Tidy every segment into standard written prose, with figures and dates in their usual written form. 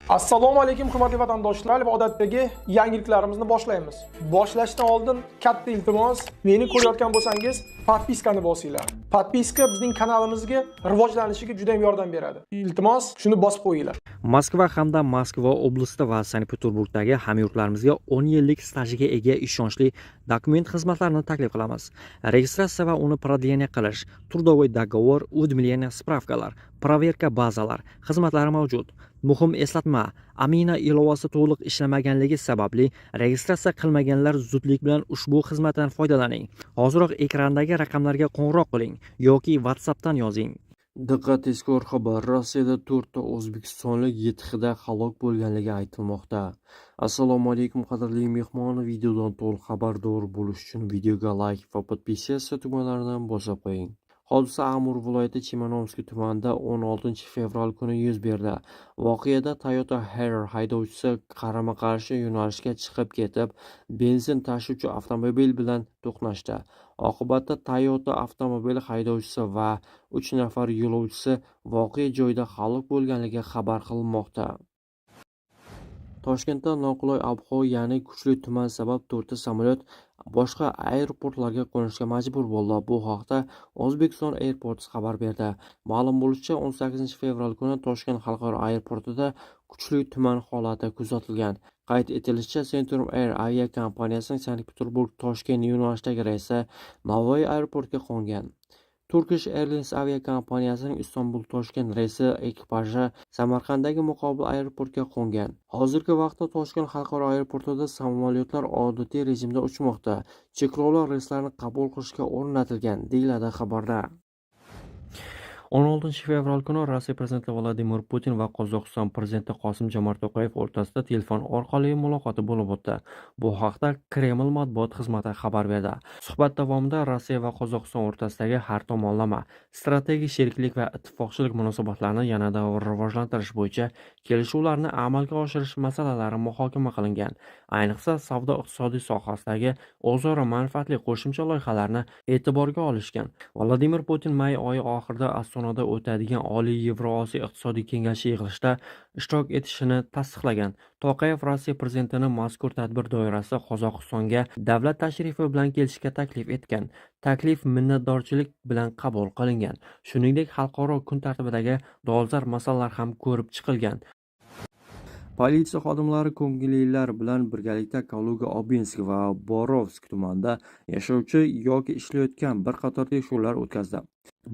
Assalomu alaykum, hurmatli vatandoshlar, va odatdagi yangiliklarimizni boshlaymiz. Boshlashdan oldin katta iltimos, meni ko'rayotgan bo'lsangiz, подписка ni bosinglar. Подписка bizning kanalimizga rivojlanishiga juda ham yordam beradi. Iltimos, shuni bosib qo'yinglar. Moskva hamda Moskva oblasti va Sankt-Peterburgdagi hamyurtlarimizga 10 yillik stajiga ega ishonchli dokument xizmatlarini taklif qilamiz. Registratsiya va uni продление qilish, трудовой договор, уведомление, справка lar, проверка bazalar xizmatlari mavjud. Muhim eslatma: Amina ilovasi to'liq ishlamaganligi sababli registratsiya qilmaganlar zudlik bilan ushbu xizmatdan foydalaning. Hoziroq ekrandagi raqamlarga qo'ng'iroq qiling yoki WhatsAppdan yozing. Diqqat, tezkor xabar! Rossiyada to'rtta o'zbekistonlik YTHda halok bo'lganligi aytilmoqda. Assalomu alaykum, qadrli mehmon! Videodan to'liq xabardor bo'lish uchun videoga layk va подписаться tugmalarini bosib qo'ying. Hodisa Amur viloyati Chemanovskiy tumanida 16 fevral kuni yuz berdi. Voqeada Toyota Harrier haydovchisi qarama-qarshi yo'nalishga chiqib ketib, benzin tashuvchi avtomobil bilan to'qnashdi. Oqibatda Toyota avtomobili haydovchisi va uch nafar yo'lovchisi voqea joyida halok bo'lganligi xabar qilinmoqda. Toshkentda noqulay ob-havo, ya'ni kuchli tuman sabab to'rtta samolyot boshqa aeroportlarga qo'nishga majbur bo'ldi. Bu haqda Uzbekistan Airports xabar berdi. Ma'lum bo'lishicha, 18 fevral kuni Toshkent xalqaro aeroportida kuchli tuman holati kuzatilgan. Qayd etilishicha, Centrum Air aviakompaniyasining Sankt-Peterburg-Toshkent yo'nalishidagi reysi Navoiy aeroportiga qo'ngan. Turkish Airlines aviakompaniyasining Istanbul-Toshkent reysi ekipaji Samarqanddagi muqobil aeroportga qo'ngan. Hozirgi vaqtda Toshkent xalqaro aeroportida samolyotlar odatiy rejimda uchmoqda. Cheklovlar reyslarni qabul qilishga o'rnatilgan, deyiladi xabarda. 16 fevral kuni Rossiya prezidenti Vladimir Putin va Qozog'iston prezidenti Qosim-Jomart To'qayev o'rtasida telefon orqali muloqoti bo'lib o'tdi. Bu haqda Kreml matbuot xizmati xabar berdi. Suhbat davomida Rossiya va Qozog'iston o'rtasidagi har tomonlama strategik sheriklik va ittifoqchilik munosabatlarini yanada rivojlantirish bo'yicha kelishuvlarni amalga oshirish masalalari muhokama qilingan. Ayniqsa, savdo-iqtisodiy sohasidagi o'zaro manfaatli qo'shimcha loyihalarni e'tiborga olishgan. Vladimir Putin may oyi oxirida Ostonada o'tadigan Oliy Yevrosiyo iqtisodiy kengashi yig'ilishida ishtirok etishini tasdiqlagan. To'qayev Rossiya prezidentini mazkur tadbir doirasida Qozog'istonga davlat tashrifi bilan kelishga taklif etgan. Taklif minnatdorchilik bilan qabul qilingan. Shuningdek, xalqaro kun tartibidagi dolzarb masalalar ham ko'rib chiqilgan. Politsiya xodimlari ko'ngillilar bilan birgalikda Kaluga, Obinsk va Borovsk tumanida yashovchi yoki ishlayotgan bir qator tekshiruvlar o'tkazdi.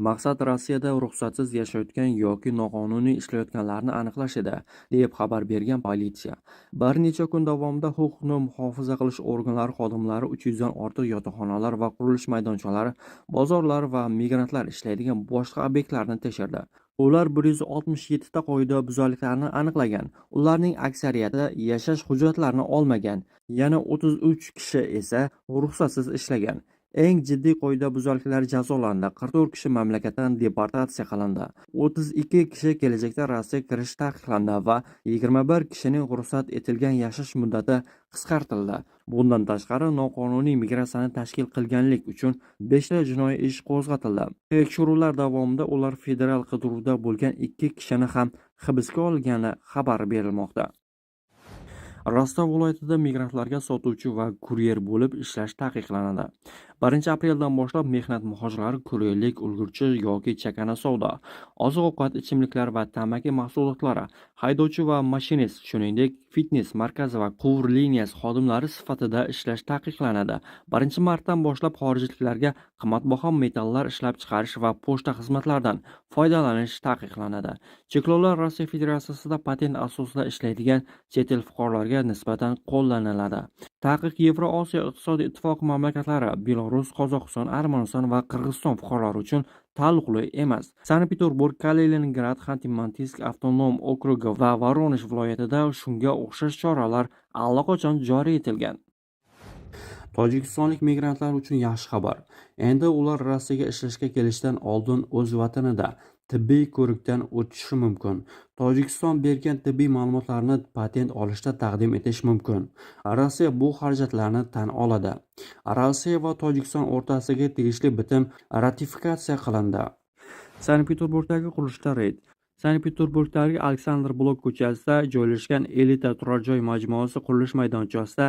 Maqsad Rossiyada ruxsatsiz yashayotgan yoki noqonuniy ishlayotganlarni aniqlash edi, deb xabar bergan politsiya. Bir necha kun davomida huquqni muhofaza qilish organlari xodimlari 300 dan ortiq yotoqxonalar va qurilish maydonchalari, bozorlar va migrantlar ishlaydigan boshqa obyektlarni tekshirdi. Ular 167 ta qoidabuzarliklarni aniqlagan. Ularning aksariyati yashash hujjatlarini olmagan. Yana 33 kishi esa ruxsatsiz ishlagan. Eng jiddiy qoidabuzarliklar jazolandi. 44 kishi mamlakatdan deportatsiya qilindi. 32 kishi kelajakda Rossiyaga kirish taqiqlandi va 21 kishining ruxsat etilgan yashash muddati qisqartirildi. Bundan tashqari, noqonuniy migratsiyani tashkil qilganlik uchun 5 ta jinoiy ish qo'zg'atildi. Tekshiruvlar davomida ular federal qidiruvda bo'lgan ikki kishini ham hibsga olgani xabar berilmoqda. Rostov viloyatida migrantlarga sotuvchi va kuryer bo'lib ishlash taqiqlanadi. 1 apreldan boshlab mehnat muhojirlari kuryerlik, ulgurji yoki chakana savdo, oziq-ovqat, ichimliklar va tamaki mahsulotlari, haydovchi va mashinist, shuningdek, fitnes markazi va quvur liniyasi xodimlari sifatida ishlash taqiqlanadi. 1 martdan boshlab xorijliklarga qimmatbaho metallar ishlab chiqarish va pochta xizmatlaridan foydalanish taqiqlanadi. Cheklovlar Rossiya Federatsiyasida patent asosida ishlaydigan chet el fuqarolariga nisbatan qo'llaniladi. Taqiq Yevrosiyo iqtisodiy ittifoqi mamlakatlari, Belarus, Qozog'iston, Armaniston va Qirg'iziston fuqarolari uchun taalluqli emas. Sankt-Peterburg, Kaliningrad, Xanti-Mansiysk avtonom okrugi va Voronej viloyatida shunga o'xshash choralar allaqachon joriy etilgan. Tojikistonlik migrantlar uchun yaxshi xabar. Endi ular Rossiyaga ishlashga kelishdan oldin o'z vatanida tibbiy ko'rikdan o'tishi mumkin. Tojikiston bergan tibbiy ma'lumotlarni patent olishda taqdim etish mumkin. Rossiya bu xarajatlarni tan oladi. Rossiya va Tojikiston o'rtasidagi tegishli bitim ratifikatsiya qilindi. Sankt-Peterburgdagi qurilishda reyd. Sankt-Peterburgdagi Aleksandr Blok ko'chasida joylashgan Elita turar joy majmuasi qurilish maydonchasida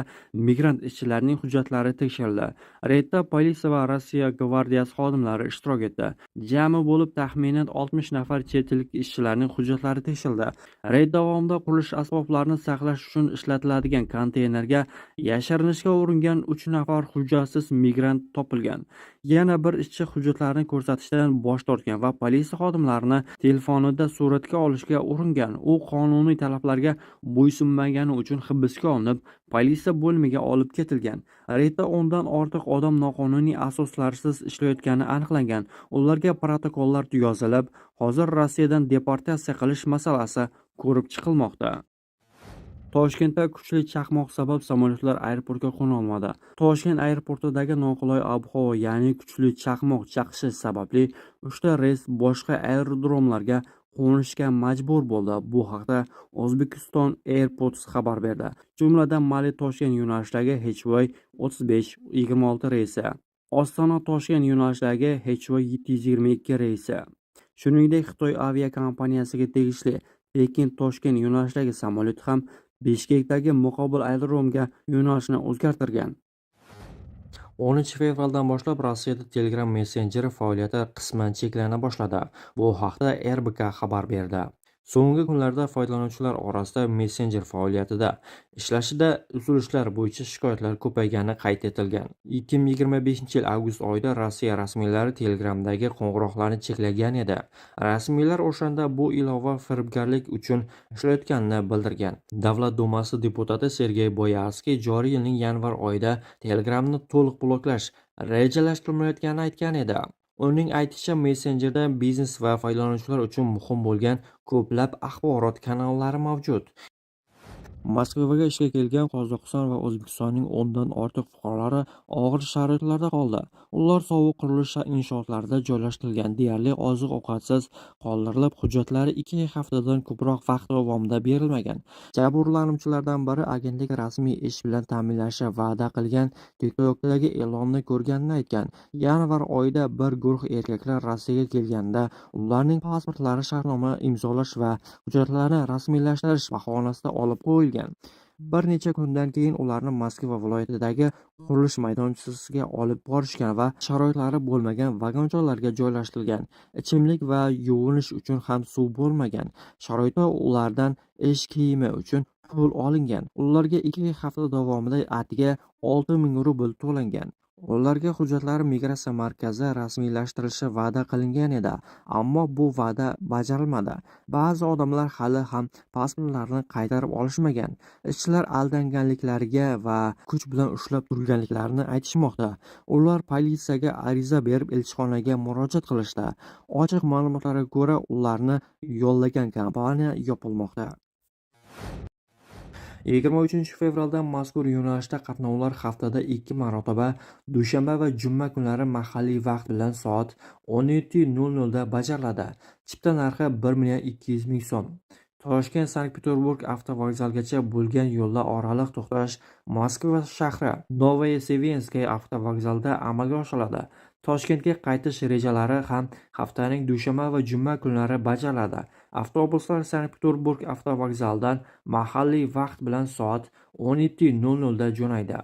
migrant ishchilarning hujjatlari tekshirildi. Reydda politsiya va Rossiya gvardiyasi xodimlari ishtirok etdi. Jami bo'lib taxminan 60 nafar chet ellik ishchilarning hujjatlari tekshirildi. Reyd davomida qurilish asboblarini saqlash uchun ishlatiladigan konteynerga yashirinishga uringan 3 nafar hujjatsiz migrant topilgan. Yana bir ishchi hujjatlarini ko'rsatishdan bosh tortgan va politsiya xodimlarini telefonida suratga olishga uringan. U qonuniy talablarga bo'ysunmagani uchun hibsga olinib, politsiya bo'limiga olib ketilgan. Reydda 10 dan ortiq odam noqonuniy asoslarsiz ishlayotgani aniqlangan. Ularga protokollar yozilib, hozir Rossiyadan deportatsiya qilish masalasi ko'rib chiqilmoqda. Toshkentda kuchli chaqmoq sabab samolyotlar aeroportga qo'na olmadi. Toshkent aeroportidagi noqulay ob-havo, ya'ni kuchli chaqmoq chaqishi sababli 3 ta reys boshqa aerodromlarga qo'nishga majbur bo'ldi. Bu haqda Uzbekistan Airports xabar berdi. Jumladan, Mali Toshkent yo'nalishidagi HY 3526 reysi, Ostona Toshkent yo'nalishidagi HY 722 reysi, shuningdek, Xitoy aviakompaniyasiga tegishli Pekin Toshkent yo'nalishidagi samolyot ham Bishkekdagi muqobil aerodromga yo'nalishini o'zgartirgan. 10 fevraldan boshlab Rossiyada Telegram messenjeri faoliyati qisman cheklana boshladi. Bu haqda RBK xabar berdi. So'nggi kunlarda foydalanuvchilar orasida messenjer faoliyatida ishlashida uzilishlar bo'yicha shikoyatlar ko'paygani qayd etilgan. 2025-yil avgust oyida Rossiya rasmiylari Telegramdagi qo'ng'iroqlarni cheklagan edi. Rasmiylar o'shanda bu ilova firibgarlik uchun ishlayotganini bildirgan. Davlat dumasi deputati Sergey Boyarskiy joriy yilning yanvar oyida Telegramni to'liq bloklash rejalashtirilayotganini aytgan edi. Uning aytishicha, messenjerda biznes va foydalanuvchilar uchun muhim bo'lgan ko'plab axborot kanallari mavjud. Moskvaga ishga kelgan Qozog'iston va O'zbekistonning 10 dan ortiq fuqarolari og'ir sharoitlarda qoldi. Ular sovuq qurilish inshootlarida joylashtirilgan, deyarli oziq-ovqatsiz qoldirilib, hujjatlari 2 haftadan ko'proq vaqt davomida berilmagan. Jabrlanuvchilardan biri agentlik rasmiy ish bilan ta'minlashi va'da qilgan TikTok'dagi e'lonni ko'rganini aytgan. Yanvar oyida bir guruh erkaklar Rossiyaga kelganda, ularning pasportlari shartnoma imzolash va hujjatlarni rasmiylashtirish bahonasida olib qo'yilgan. Bir necha kundan keyin ularni Moskva viloyatidagi qurilish maydonchasiga olib borishgan va sharoitlari bo'lmagan vagonchalarga joylashtirilgan. Ichimlik va yuvinish uchun ham suv bo'lmagan. Sharoitda ulardan ish kiyimi uchun pul olingan. Ularga 2 hafta davomida atigi 6000 rubl to'langan. Ularga hujjatlari migratsiya markazi rasmiylashtirilishi va'da qilingan edi, ammo bu va'da bajarilmadi. Ba'zi odamlar hali ham pasportlarini qaytarib olishmagan. Ishchilar aldanganliklariga va kuch bilan ushlab turilganliklarini aytishmoqda. Ular politsiyaga ariza berib, elchixonaga murojaat qilishdi. Ochiq ma'lumotlarga ko'ra, ularni yollagan kompaniya yopilmoqda. 23 fevraldan mazkur yo'nalishda qatnovlar haftada 2 marotaba dushanba va juma kunlari mahalliy vaqt bilan soat 17:00 da bajariladi. Chipta narxi 1 200 000 so'm. Toshkent Sankt-Peterburg avtovokzalgacha bo'lgan yo'lda oraliq to'xtash Moskva shahri Novoye-Sevenskaya avtovokzalida amalga oshiriladi. Toshkentga qaytish rejalari ham haftaning dushanba va juma kunlari bajariladi. Avtobuslar Sankt-Peterburg avtovokzalidan mahalliy vaqt bilan soat 17:00 da jo'naydi.